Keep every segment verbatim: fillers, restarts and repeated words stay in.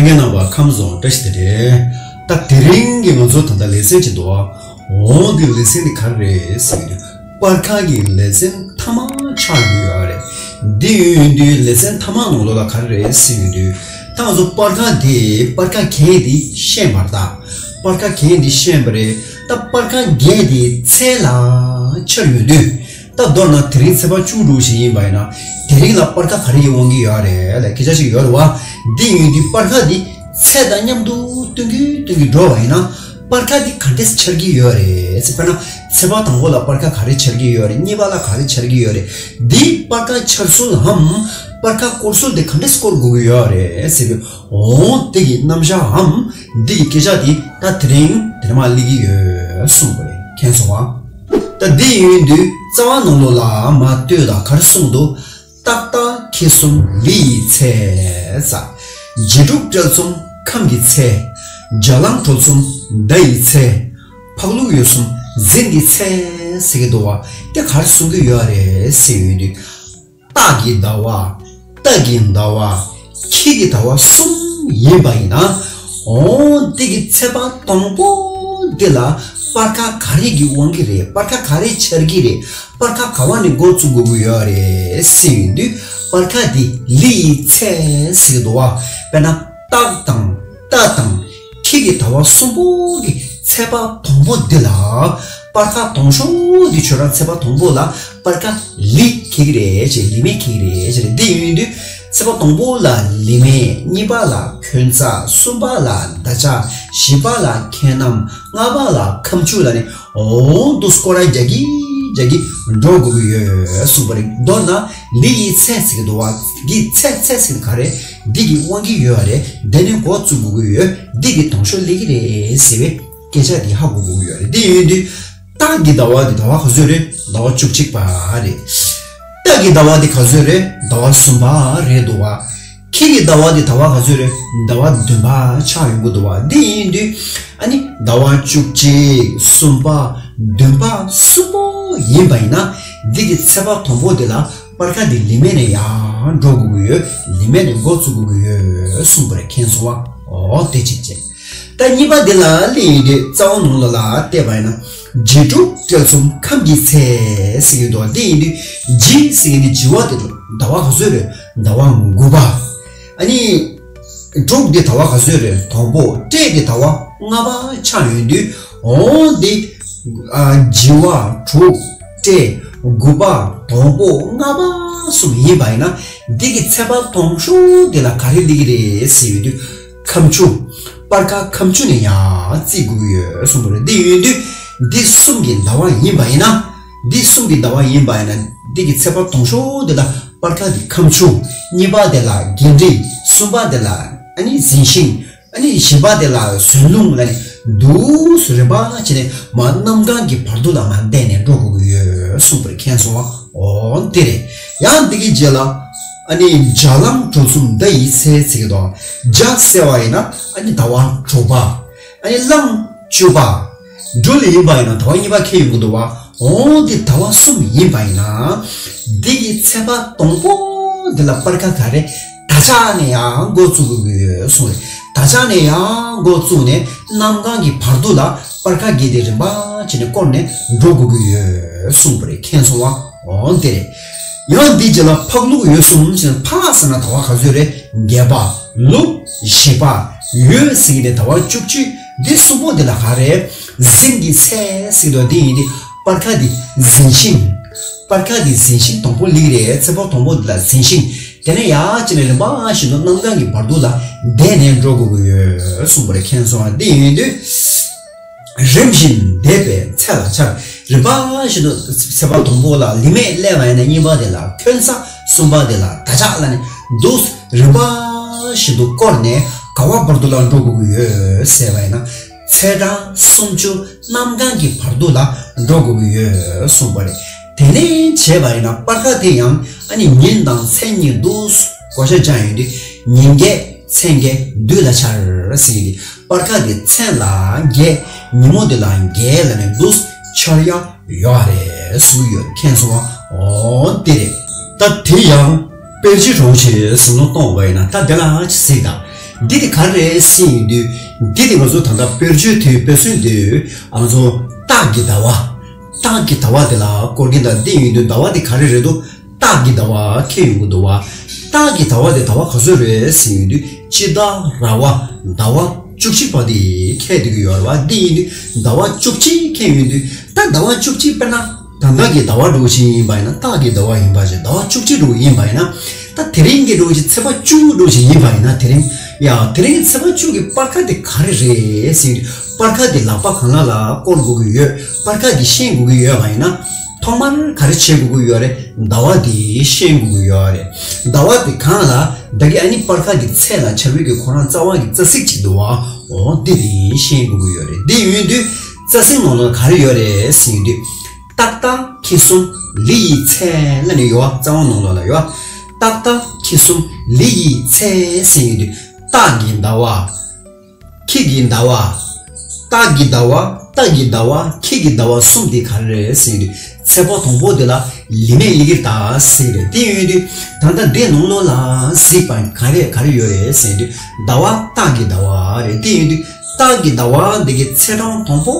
ངའི་རྣམ་པ་ཁམས་བཟང་བཀྲ་ཤིས་བདེ་ལེགས། ད་དེ་རིང་གི་ང་ཚོ་ད་ལྟ་ལེ་ཚན་གཅིག་འདུག་འོང་འདི་ལེ་ཚན་འདི་ག་རེ་རེད་ཟེར་གྱི་འདུག་སྤར་ཁ་གི་ལེ་ཚན་མཐའ་མ་ཆགས་ཡོད་ཡོད་རེད། འདི་ཡོད་ཡོད་དུས་ལེ་ཚན་མཐའ་མ་ནང་ལོགས་ལ་ག་རེ་རེད་ཟེར་གྱི་འདུག་ད་ང་ཚོ་སྤར་ཁ་འདི་སྤར་ཁ་གན་འདི་ཤེས་པར་ད། སྤར་ཁ་གན་འདི་ཤེས་པ་རེད། ད་སྤར་ཁ་གན་འདི་ཚད་ལ་ཆར་ཡོད་དུས། ད་མདོར་ན་དེ་རིང་ཚེས་པ་བཅུ་དྲུག་ཞིག་ཡིན་པ་ཡིན་ན། དེ་རིང་ལ་སྤར་ཁ་ག་རེ་ཡི་དབང་གིས་ཡོད་རེད་ལ་སྐད་ཆ་ཞིག་ཡོད་རེད་བ། འདི་ཡིན་དུས་སྤར་ཁ་འདི་ཚད་དང་མཉམ་དུ་སྟོན་གྱི་སྟོན་གྱི་འགྲོ་བ་ཡིན་ན། སྤར་ཁ་འདི་ག་འདྲས་འཆར་གྱི་ཡོད་རེད་ཟེར་དཔེར་ན། ཚེས་པ་དང་པོ་ལ་སྤར་ཁ་ག་རེ་འཆར་གྱི་ཡོད་རེད། གཉིས་པ་ལ་ག་རེ་འཆར་གྱི་ཡོད་རེད། འདི་སྤར་ཁ་འཆར་སྲོལ་འམ། སྤར་ཁ་སྐོར་སྲོལ་འདི་ག་འདྲས་སྐོར་དགོས་ཀྱི་ཡོད་རེད་ཟེར་བའི། འོང་འདི་གི་རྣམ་གཞག་འམ། འདི་གི་སྐད་ཆ་འདི་ད་དེ་རིང་དེར་མ་སླེབས་ཀྱི་ཡོད་གསུངས་པ་རེད། མཁྱེན་སོང་ཨ། ད་འདི་ཡིན་དུས་རྩ་བ་ནང་ལོགས་ལ་མ་ལྟོས་དང་ག་རེ་གསུངས་འདུག་ཏག་ཏག་ཁེ་གསུམ་ལི་ཡི་ཚད་ཟ། རྗེས་དྲུག་བཀྲལ་གསུམ་ཁམས་ཀྱི་ཚད། རྒྱ་ལམ་གྲོལ་གསུམ་མདའ་ཡི་ཚད། འཕགས་ལུགས་ཡོད་གསུམ་འཛིན་གྱི་ཚད་ཟེར་གྱི་འདུག་བ། དེ་ག་རེ་གསུང་གི་ཡོད་རེད་ཟེར་ཡོད་དུས། སྟག་གི་ཟླ་བ། རྟ་གི་ཟླ་བ། ཁྱི་གི་ཟླ་བ་གསུམ་ཡིན་པ་ཡིན་ན། འོ་འདི་གི་ཚེས་པ་དང་པོ་འདི་ལ་སྤར་ཁ་ག་རེ་གི་དབང་གི་རེད། སྤར་ཁ་ག་རེ་འཆར་གི་རེད། སྤར་ཁ་ག་བ་ནས་འགོ་བཙུགས་དགོས་ཀྱི་ཡོད་རེད་ཟེར་ཡོང་དུས་སྤར་ཁ་འདི་ལི་ཡི་ཚད་ཟེར་གི་འདུག་བ། དཔེར་ན་སྟག་དང་རྟ་དང་། ཁྱི་གི་ཟླ་བ་གསུམ་པོ་གི་ཚེས་པ་དང་པོ་འདི་ལ། སྤར་ཁ་དང་ཤོས་འདི་ཁྱོད་རང་ཚེས་པ་དང་པོ་ལ་སྤར་ཁ་ལི་འཁེལ་གི་རེད་ཅེས་ལི་མེ་འཁེལ་གི་རེད་ཅེས་རེད། འདི་ཡིན་དུས་ཚེས་པ་དང་པོ་ལ་ལི་མེ། གཉིས་པ་ལ་འཁོན་ཚ། གསུམ་པ་ལ་ད་ཆ། བཞི་པ་ལ་ཁེན་ནམ། ལྔ་པ་ལ་ཁམ་ཆུ་ལ་ནི་འོང་དུ་སྐོར་ར་རྒྱག་གི་རྒྱག་གི་འགྲོ་དགོས་ཀྱི་ཡོད་གསུངས་པ་རེད། མདོར་ན་ལི་ཡི་ཚད་ཟེར་གི་འདུག་བ། འདི་ཚད་ཚད་ཟེར་གི་ག་རེད། འདི་གི་དབང་གི་ཡོད་རེད། འདི་ནས་འགོ་བཙུགས་དགོས་ཀྱི་ཡོད། འདི་གི་དང་ཤོས་ལི་གི་རེད་ཟེར་བའི་སྐད་ཆ་འདི་ཧ་གོ་དགོས་ཀྱི་ཡོད་རེད། འདི་ཡིན་དུས་སྟག་གི་ཟླ་བ་འདི་ཟླ་བ་ག་ཚོད་རེད། ཟླ་བ་བཅུ་གཅིག་པ་རེད། རྟ་གི་ཟླ་བ་འདི་ག་ཚོད་རེད། ཟླ་བ་གསུམ་པ་རེད་འདུག་བ། ཁྱི་གི་ཟླ་བ་འདི་ཟླ་བ་ག་ཚོད་རེད། ཟླ་བ་བདུན་པ་ཆགས་ཡོང་གི་འདུག་བ། འདི་ཡིན་དུས་ཨ་ནི་ཟླ་བ་བཅུ་གཅིག་གསུམ་པ་བདུན་པ་གསུམ་པོ་ཡིན་པ་ཡིན་ན། འདི་གི་ཚེས་པ་དང་པོ་འདི་ལ་སྤར་ཁ་འདི་ལི་མེ་ནས་ཡར་འགྲོ་དགོས་ཀྱི་ཡོད། ལི་མེ་ནས་འགོ་བཙུགས་དགོས་ཀྱི་ཡོད་གསུངས་པ་རེད། མཁྱེན་སོང་བ། འོ་དེ་གཅིག་བྱས། ད་གཉིས་པ་འདི་ལ་ལི་ཡིན་དུས་རྩ་བ་ནང་ལོགས་ལ་བལྟས་པ་ཡིན་ན། རྗེས་དྲུག་བཀྲལ་གསུམ་ཁམས་ཀྱི་ཚད་ཟེར་གྱི་འདུག་འདི་ཡིན་དུས་རྗེས་ཟེར་གྱི་འདི་བྱི་བ་དེ་ཚོ་ཟླ་བ་ག་ཚོད་རེད། ཟླ་བ་དགུ་པ། ཨ་ནི། དྲུག་འདི་ཟླ་བ་ག་ཚོད་རེད། དང་པོ། བཀྲེས་འདི་ཟླ་བ་ལྔ་པ་ཆགས་ཡོང་དུས་འོང་འདི། ཨ་བྱི་བ་དྲུག་བཀྲེས་དགུ་པ་དང་པོ་ལྔ་པ་གསུམ་ཡིན་པ་ཡིན་ན། འདི་གི་ཚེས་པ་དང་ཤོས་འདི་ལ་ག་རེ་སླེབས་ཀྱི་རེད་ཟེར་ཡོང་དུས། ཁམ་ཆུ། སྤར་ཁ་ཁམ་ཆུ་ནས་ཡར་བརྩི་དགོས་ཀྱི་ཡོད་གསུངས་པ་རེད། འདི་ཡོད་དུས་འདི་གསུམ་གྱི་ཟླ་བ་ཡིན་པ་ཡིན་ན། འདི་གསུམ་གྱི་ཟླ་བ་ཡིན་པ་ཡིན་ན་འདི་གི་ཚེས་པ་དང་ཤོས་འདི་ལ་སྤར་ཁ་འདི་ཁམ་ཆུ། གཉིས་པ་དེ་ལ་གྱེན་འབྲས། གསུམ་པ་དེ་ལ་ཨ་ནི་གཟན་ཤིང་། ཨ་ནི་བཞི་པ་དེ་ལ་ཟོན་ལུང་ལ་ནི་འདུག་སེ་རིམ་པ་བྱས་ནས་མར་གནམ་གང་གི་བར་དོ་ལ་མར་བསྡད་ནས་འགྲོ་དགོས་ཀྱི་ཡོད་གསུངས་པ་རེད། མཁྱེན་སོང་བ། འོ་དེ་རེད། ཡང་འདི་གི་རྗེས་ལ། ཨ་ནི་རྒྱ་ལམ་གྲོལ་གསུམ་མདའ་ཡི་ཚད་ཟེར་གྱི་འདུག་རྒྱ་ཟེར་བ་ཡིན་ན་ཨ་ནི་ཟླ་བ་དྲུག་པ། ཨ་ནི་ལམ་བཅུ་པ། སྦྲུལ་ཡིན་པ་ཡིན་ན་ཟླ་བ་གཉིས་པ་འཁེལ་ཡོང་གི་འདུག་བ། འོ་འདི་ཟླ་བ་གསུམ་ཡིན་པ་ཡིན་ན། འདི་གི་ཚེས་པ་དང་པོ་འདི་ལ་སྤར་ཁ་ག་རེ། ད་ཆ་ནས་ཡང་འགོ་བཙུགས་དགོས་ཀྱི་ཡོད་གསུངས་རེད། ད་ཆ་ནས་ཡང་འགོ་བཙུགས་ནས་གནམ་གང་གི་བར་དོ་ལ་སྤར་ཁ་གྱེས་ཏེ་རིམ་པ་བྱས་ནས་བསྐོར་ནས་འགྲོ་དགོས་ཀྱི་ཡོད་གསུངས་པ་རེད། མཁྱེན་སོང་བ། འོ་དེ་རེད། ཡང་འདི་རྗེས་ལ་འཕགས་ལུགས་ཡོད་གསུམ་ཞེས་ན་འཕགས་ཟེར་ན་ཟླ་བ་ག་ཚོད་རེད། བརྒྱད་པ། ལུགས་བཞི་པ། ཡོད་ཟེར་གྱི་ནས་ཟླ་བ་བཅུ་གཅིག་འདི་གསུམ་པོ་འདི་ལ་ག་རེ། གཟན་གྱི་ཚད་ཟེར་དུས་འདི་ཡིན་ཏེ། སྤར་ཁ་འདི་གཟན་ཤིང་། སྤར་ཁ་འདི་གཟན་ཤིང་དང་པོ་ལི་རེད། ཚེས་པ་དང་པོ་འདི་ལ་གཟན་ཤིང་། དེ་ནས་ཡར་ཅི་ནས་རིམ་པ་བཞིན་དུ་གནམ་གང་གི་བར་དོ་ལ་བསྡད་ནས་འགྲོ་དགོས་ཀྱི་ཡོད་གསུངས་པ་རེད། མཁྱེན་སོང་བ། འདི་ཡིན་དུས། རིམ་བཞིན་འདས་པའི་ཚེ་ལ་འཆར། རིམ་པ་བཞིན་དུ་ཚེས་པ་དང་པོ་ལ་ལི་མེ་སླེབས་པ་ཡིན་ན་གཉིས་པ་དེ་ལ་འཁོན་ཚ། གསུམ་པ་དེ་ལ་ད་ཆ་ལ་ནི་འདུག་རིམ་པ་བཞིན་དུ་བསྐོར་ནས་ག་བ་བར་དོ་ལ་འགྲོ་དགོས་ཀྱི་ཡོད་ཟེར་བ་ཡིན་ན། ཚེས་གྲངས་སུམ་ཅུ་གནམ་གང་གི་བར་དོ་ལ་འགྲོ་དགོས་ཀྱི་ཡོད་གསུངས་པ་རེད། དེ་ནས་བྱས་པ་ཡིན་ན་སྤར་ཁ་དེ་ཡང་ཨ་ནི་ཉིན་དང་མཚན་གཉིས་འདུག་བགོ་བཤའ་བྱ་ཡོང་དུས་ཉིན་བརྒྱད་མཚན་བརྒྱད་དུས་ལ་འཆར་ཟེར་གྱི་འདུག་སྤར་ཁ་དེ་མཚན་ལ་བརྒྱད། ཉིན་མོ་དེ་ལ་བརྒྱད་ལ་ནི་འདུག་འཆར་ཡ་ཡོད་རེད་གསུང་གི་ཡོད། མཁྱེན་སོང་བ། འོ་དེ་རེད། ད་དེ་ཡང་དཔེར་བརྗོད་རང་བཞིན་བསམ་བློ་གཏོང་བ་ཡིན་ན་ད་དེ་ལ་ཅི་ཟེར་དང་ འདི་དེ་ག་རེ་རེད་ཟེར་ཡིན་དུས། འདི་དེ་ང་ཚོ་ད་ལྟ་དཔེར་བརྗོད་དེ་དཔེ་མཚོན་དེ་ང་ཚོ་སྟག་གི་ཟླ་བ། སྟག་གི་ཟླ་བ་དེ་ལ་སྐོར་གྱིན་ད། འདི་ཡིན་དུས་ཟླ་བ་དེ་ག་རེ་རེད་འདུག་སྟག་གི་ཟླ་བ་ཁེལ་ཡོང་གི་འདུག་བ། སྟག་གི་ཟླ་བ་དེ་ཟླ་བ་ག་ཚོད་རེད་ཟེར་ཡོང་དུས། སྤྱི་ཟླ་ར་བ་ཟླ་བ་བཅུ་གཅིག་པ་དེ་ཁེལ་བསྡད་ཀྱི་ཡོད་རེད་བ། འདི་ཡིན་དུས་ཟླ་བ་བཅུ་གཅིག་ཁེལ་ཡོང་དུས། ད་ཟླ་བ་བཅུ་གཅིག་དཔེར་ན་ད་ལྟ་གི་ཟླ་བ་འདྲ་བོ་ཞིག་ཡིན་པ་ཡིན་ན། སྟག་གི་ཟླ་བ་ཡིན་པ་ཞིག་ཟླ་བ་བཅུ་གཅིག་འདྲ་བོ་ཡིན་པ་ཡིན་ན། ད་དེ་རིང་གི་འདྲ་བོ་ཞིག་ཚེས་པ་བཅུ་འདྲ་བོ་ཞིག་ཡིན་པ་ཡིན་ན། དེ་རིང་ཡ་དེ་རིང་ཚེས་པ་བཅུ་གི་སྤར་ཁ་དེ་ག་རེ་རེད་ཟེར་དུས། སྤར་ཁ་དེ་ལག་པ་གང་ལ་ལ་བསྐོར་དགོས་ཀྱི་ཡོད། སྤར་ཁ་དེ་བཤེད་དགོས་ཀྱི་ཡོད་པ་ཡིན་ན། ཐོག་མར་ག་རེ་བྱེད་དགོས་ཀྱི་ཡོད་རེད། ཟླ་བ་དེ་བཤེད་དགོས་ཀྱི་ཡོད་རེད། ཟླ་བ་དེ་གང་ལ་ད་གི་ཨ་ནི་སྤར་ཁ་གི་ཚད་ལ་ཆ་བོད་ཀྱི་ཁོ་རང་རྩ་བ་གི་རྩ་ཚིག་ཅིག་འདུག་བ། འོ་དེ་དེ་བཤེད་དགོས་ཀྱི་ཡོད་རེད། དེ་ཡོད་དུས་རྩ་ཚིག་ནང་ལ་ག་རེ་ཡོད་རེད་ཟེར་དུས། སྟག་སྟག་ཁྱི་གསུམ་ལི་ཡི་ཚལ་ལ་ནི་ཡོད་བ། རྩ་བ་ནང་ལོགས་ལ་ཡོད་བ། སྟག་སྟག་ཁྱི་གསུམ་ལི་ཡི་ཚལ་ཟེར་ཡོད་དུས། སྟག་གི་ཟླ་བ། ཁྱི་གི་ཟླ་བ། སྟག་གི་ཟླ་བ། སྟག་གི་ཟླ་བ། ཁྱི་གི་ཟླ་བ་གསུམ་དེ་ག་རེ་རེད་ཟེར་དུས། ཚེས་པ་དང་པོ་དེ་ལ་ལི་མས་སླེབས་ཀྱི་རེད་ཟེར་རེད། དེ་ཡོད་དུས་ད་ལྟ་འདི་ནང་ལོགས་ལ་གཟིགས་པ་ག་རེ་ག་རེ་ཡོད་རེད་ཟེར་དུས། ཟླ་བ་སྟག་གི་ཟླ་བ་རེད། དེ་ཡོད་དུས་སྟག་གི་ཟླ་བ་འདི་གི་ཚེས་གྲངས་དང་པོ་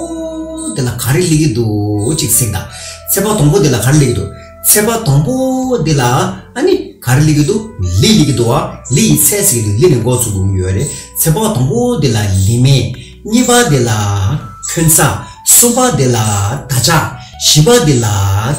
དེ་ལ་ག་རེ་སླེབས་ཀྱི་འདུག་ཅིག་གཟིགས་དང་། ཚེས་པ་དང་པོ་དེ་ལ་ག་རེ་སླེབས་ཀྱི་འདུག་ཚེས་པ་དང་པོ་འདི་ལ་ཨ་ནི་ག་རེ་སླེབས་ཀྱི་འདུག་ལི་སླེབས་ཀྱི་འདུག་བ། ལི་ཡི་ཚལ་ཟེར་གྱི་འདུག་ལི་ནས་འགོ་ཚུགས་དགོས་ཀྱི་ཡོད་རེད། ཚེས་པ་དང་པོ་འདི་ལ་ལི་མས། གཉིས་པ་འདི་ལ་ཁྱོད་ཚ། གསུམ་པ་འདི་ལ་ད་ཆ། བཞི་པ་འདི་ལ་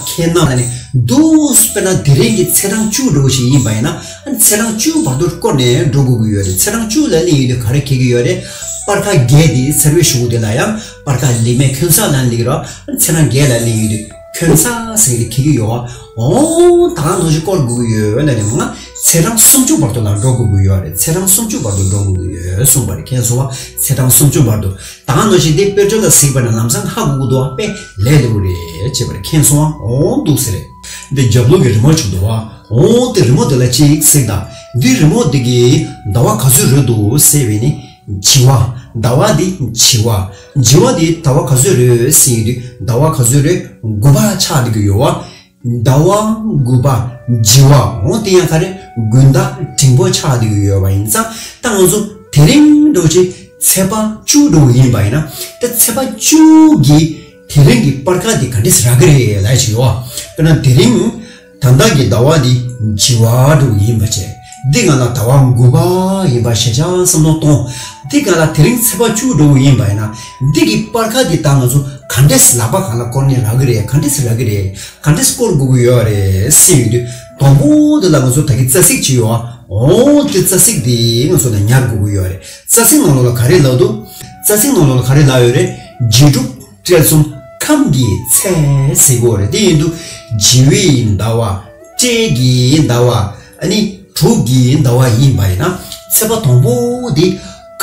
ཁྱེད་རྣམས་ལ་ནི་འདུག་དཔེར་ན་དེ་རིང་གི་ཚེས་གྲངས་བཅུ་འདྲ་བོ་ཞིག་ཡིན་པ་ཡིན་ན། ཨ་ནི་ཚེས་གྲངས་བཅུ་བར་དུ་བསྐོར་ནས་འགྲོ་དགོས་ཀྱི་ཡོད་རེད། ཚེས་གྲངས་བཅུ་ལ་སླེབས་ཡོང་དུས་ག་རེ་འཁེལ་གྱི་ཡོད་རེད། སྤར་ཁ་བརྒྱད་དེ་ཚེས་པའི་གཞུག་གུ་དེ་ལ་ཡང་སྤར་ཁ་ལི་མས་ཁྱོད་ཚ་ལ་སླེབས་ཀྱི་རེད། ཚེས་གྲངས་བརྒྱད་ལ་སླེབས་ཡོང་དུས། ཁྱོད་ཚ་ཟེར་གྱི་འཁེལ་གྱི་ཡོད། འོ་ད་ག་ནང་བཞིན་བསྐོར་དགོས་ཀྱི་ཡོད་ལ་ནི་མ། ཚེས་གྲངས་སུམ་ཅུ་བར་དུ་ལ་འགྲོ་དགོས་ཀྱི་ཡོད་རེད། ཚེས་གྲངས་སུམ་ཅུ་བར་དུ་འགྲོ་དགོས་ཀྱི་ཡོད་གསུངས་པ་རེད། མཁྱེན་སོང་བ། ཚེས་གྲངས་སུམ་ཅུ་བར་དུ། ད་ག་ནང་བཞིན་དེ་དཔེར་བརྗོད་ལ་གཟིགས་པ་ན་ལམ་སང་ཧ་གོ་གི་འདུག་བ། དཔེ་ལས་སླ་པོ་རེད་ཅེས་པ་རེད། མཁྱེན་སོང་བ། འོ་འདུག་ཟེར་རེད། འདི་རྒྱབ་ལོགས་ཀྱི་རི་མོ་ཅིག་འདུག་བ། འོ་དེ་རི་མོ་དེ་ལ་ཅིག་གཟིགས་དང་། འདི་རི་མོ་དེ་གི་ཟླ་བ་ག་ཚོད་རེད་འདུག་ཟེར་བས་ནི། བྱི་བ། ཟླ་བ་འདི་བྱི་བ། བྱི་བ་འདི་ཟླ་བ་ག་ཚོད་རེད་ཟེར་ཡོང་དུས། ཟླ་བ་ག་ཚོད་རེད། དགུ་པ་ཆགས་བསྡད་ཀྱི་ཡོད་བ། ཟླ་བ་དགུ་པ་བྱི་བ། འོ་དེ་ཡང་ག་རེ། དགུན་ཟླ་འབྲིང་པོ་ཆགས་བསྡད་ཀྱི་ཡོད་པ་ཡིན་ཙང་། ད་ང་ཚོ་དེ་རིང་འདྲ་བོ་ཅིག་ཚེས་པ་བཅུ་འདྲ་བོ་ཡིན་པ་ཡིན་ན། ད་ཚེས་པ་བཅུ་གི་དེ་རིང་གི་སྤར་ཁ་དེ་ག་འདྲས་རག་གི་རེད་ལབ་ཅིག་ཡོད་བ། དཔེར་ན་དེ་རིང་ད་ལྟ་གི་ཟླ་བ་འདི་བྱི་བ་འདྲ་བོ་ཡིན་པ་བྱས། འདི་སྒང་ལ་ཟླ་བ་དགུ་པ་ཡིན་པ་ཞེ་དྲག་བསམ་བློ་གཏོང་། འདི་སྒང་ལ་དེ་རིང་ཚེས་པ་བཅུ་འདྲ་བོ་ཡིན་པ་ཡིན་ན། འདི་གི་སྤར་ཁ་འདི་ད་ང་ཚོ་ག་འདྲས་ལག་པ་གང་ལ་བསྐོར་ནས་རག་གི་རེད། ག་འདྲས་རག་གི་རེད། ག་འདྲས་བསྐོར་དགོས་ཀྱི་ཡོད་རེད་ཟེར་ཡོང་དུས། དང་པོ་འདི་ལ་ང་ཚོ་ད་གི་རྩ་ཚིག་ཅིག་ཡོད་ཨ། འོ་དེ་རྩ་ཚིག་འདི་ང་ཚོ་ལ་ཉར་དགོས་ཀྱི་ཡོད་རེད། རྩ་ཚིག་ནང་ལོགས་ལ་ག་རེ་ལབ་འདུག་རྩ་ཚིག་ནང་ལོགས་ལ་ག་རེ་ལབ་ཡོད་རེད། རྗེས་གྲུབ་སྤྲེལ་གསུམ་ཁམས་ཀྱི་ཚལ་ཟེར་གྱི་ཡོད་རེད། དེ་ཡིན་དུས་བྱི་བའི་ཟླ་བ། སྤྲེལ་གྱི་ཟླ་བ། ཨ་ནི་དྲུག་གི་ཟླ་བ་ཡིན་པ་ཡིན་ན། ཚེས་པ་དང་པོ་དེ་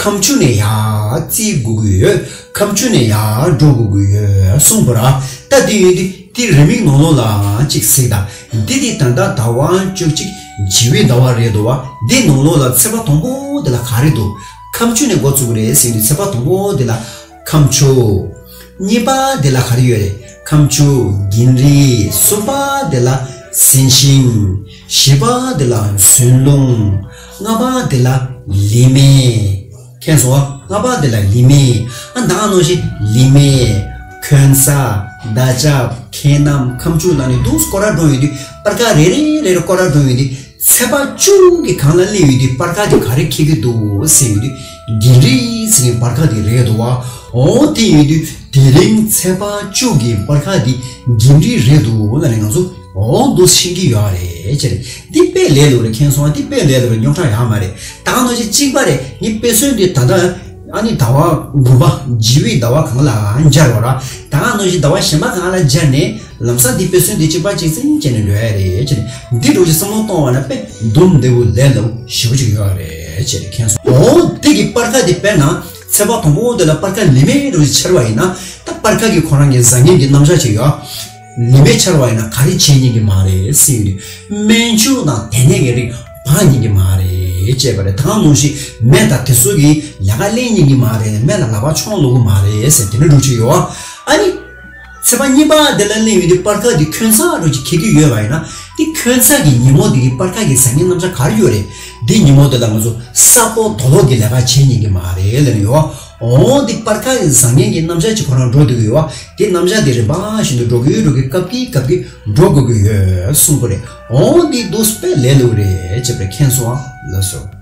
ཁམས་ཆུ་ནས་ཡར་བརྩི་དགོས་ཀྱི་ཡོད། ཁམས་ཆུ་ནས་ཡར་འགྲོ་དགོས་ཀྱི་ཡོད་གསུངས་པ་ར། ད་དེ་ཡིན་དུས་དེ་རི་མིག་ནང་ལོགས་ལ་ཅིག་གཟིགས་དང་། འདི་དེ་ད་ལྟ་ཟླ་བ་བཅུ་གཅིག་བྱི་བའི་ཟླ་བ་རེད་འདུག་བ། འདི་ནང་ལོགས་ལ་ཚེས་པ་དང་པོ་དེ་ལ་ག་རེ་འདུག་ཁམས་ཆུ་ནས་འགོ་བཙུགས་རེད་ཟེར་དུས། ཚེས་པ་དང་པོ་དེ་ལ་ཁམས་ཆུ། གཉིས་པ་དེ་ལ་ག་རེ་ཡོད་རེད། ཁམས་ཆུ་འགན་རི། གསུམ་པ་དེ་ལ་ཟིན་ཤིང་། བཞི་པ་དེ་ལ་ཟོན་ལུང་། ལྔ་པ་དེ་ལ་ལི་མེ། མཁྱེན་སོང་ཨ། ལྔ་པ་དེ་ལ་ལི་མེ། ཨ་ད་ག་ནང་བཞིན་ལི་མེ། ཁོན་ས། མདའ་ལྕགས། ཁེན་ནམ། ཁམས་ཆུ་ལ་ནི་འདུག་སྐོར་ར་འགྲོ་ཡོང་དུས། སྤར་ཁ་རེ་རེ་རེ་རེ་སྐོར་ར་འགྲོ་ཡོང་དུས། ཚེས་པ་བཅུ་གི་སྒང་ལ་སླེབས་ཡོང་དུས་སྤར་ཁ་དེ་ག་རེ་འཁེལ་གྱི་འདུག་ཟེར་ཡོང་དུས། འགན་རི་ཟེར་མཁན་སྤར་ཁ་དེ་རེད་འདུག་བ། འོ་དེ་ཡོང་དུས་དེ་རིང་ཚེས་པ་བཅུ་གི་སྤར་ཁ་དེ་འགན་རི་རེད་འདུག་ལབ་ནས་ང་ཚོ་འོ་འདུག་ཤེས་ཀྱི་ཡོད་རེད་ཅེས། འདི་དཔེ་ལས་སླ་པོ་རེད། མཁྱེན་སོང་ཨ། འདི་དཔེ་ལས་སླ་པོ་རེད། རྙོག་དྲ་ཡོད་མ་རེད། ད་ག་ནང་བཞིན་གཅིག་པ་རེད། ངས་དཔེ་མཚོན་འདི་ད་ལྟ་ཨ་ནི་ཟླ་བ་དགུ་པ་བྱི་བའི་ཟླ་བ་སྒང་ལ་སྦྱར་བ་ར། ད་ག་ནང་བཞིན་ཟླ་བ་གཞན་པ་སྒང་ལ་སྦྱར་ནས། ལམ་སང་འདི་དཔེ་མཚོན་འདི་གཅིག་པ་གཅིག་རྐྱང་བྱས་ནས་འགྲོ་ཡ་རེད་ཅེས། འདི་འདྲ་བོ་ཞིག་བསམ་བློ་གཏོང་བ་ན་དཔེ་སྡུག་བདེ་པོ་ལས་སླ་པོ་ཞེ་པོ་ཅིག་ཡོད་རེད་ཅེས་མཁྱེན་སོང་། འོ་དེ་གི་སྤར་ཁ་དེ་དཔེར་ན་ཚེས་པ་དང་པོ་དེ་ལ་སྤར་ཁ་ལི་མེ་འདྲ་བོ་ཞིག་འཆར་བ་ཡིན་ན། ད་སྤར་ཁ་གི་ཁོ་རང་གི་བཟང་ངན་གྱི་རྣམ་གཞག་ཅིག་ཡོད། ལི་མེ་འཆར་བ་ཡིན་ན་ག་རེ་བྱེད་ཉན་གྱི་མ་རེད་ཟེར་ཡོང་དུས། སྨན་ཆུ་དང་དེ་ནས་ཀྱི་རིགས་འབག་ཉན་གྱི་མ་རེད་ཅེས་པ་རེད། ད་ག་ནང་བཞིན་མེ་དང་དེ་ཚོ་གི་ལས་ཀ་ལས་ཉན་གྱི་མ་རེད། མེ་ལ་ལག་པ་མཆོང་ལོག་གི་མ་རེད་ཟེར་དེ་འདྲ་འདྲ་བོ་ཅིག་ཡོད། ཨ་ནི། ཚེས་པ་གཉིས་པ་དེ་ལ་སླེབས་ཡོང་དུས་སྤར་ཁ་དེ་ཁོན་ས་འདྲ་བོ་ཅིག་འཁེལ་གྱི་ཡོད་པ་ཡིན་ན། དེ་ཁོན་ས་གི་ཉིན་མོ་དེ་གི་སྤར་ཁ་གི་བཟང་ངན་རྣམ་གཞག་ག་རེ་ཡོད་རེད། འདི་ཉིན་མོ་དེ་ལ་ང་ཚོ་ས་རྐོ་རྡོ་སློག་གི་ལས་ཀ་བྱེད་ཉན་གི་མ་རེད་ལབ་ནས་ཡོད། འོ་འདི་སྤར་ཁ་ཡི་བཟང་ངན་གྱི་རྣམ་གཞག་ཅིག་ཁོ་རང་འགྲོ་སྡོད་ཀྱི་ཡོད། དེ་རྣམ་གཞག་དེ་རིམ་པ་བཞིན་དུ་འགྲོ་གི་འགྲོ་གི་སྐབས་ཀྱི་སྐབས་ཀྱི་འགྲོ་དགོས་ཀྱི་ཡོད་གསུངས་པ་རེད། འོ་འདི་འདུག་སེ་དཔེ་ལས་སླ་པོ་རེད་ཅེས་པར་མཁྱེན་སོང་ཨ་ལགས་སོ།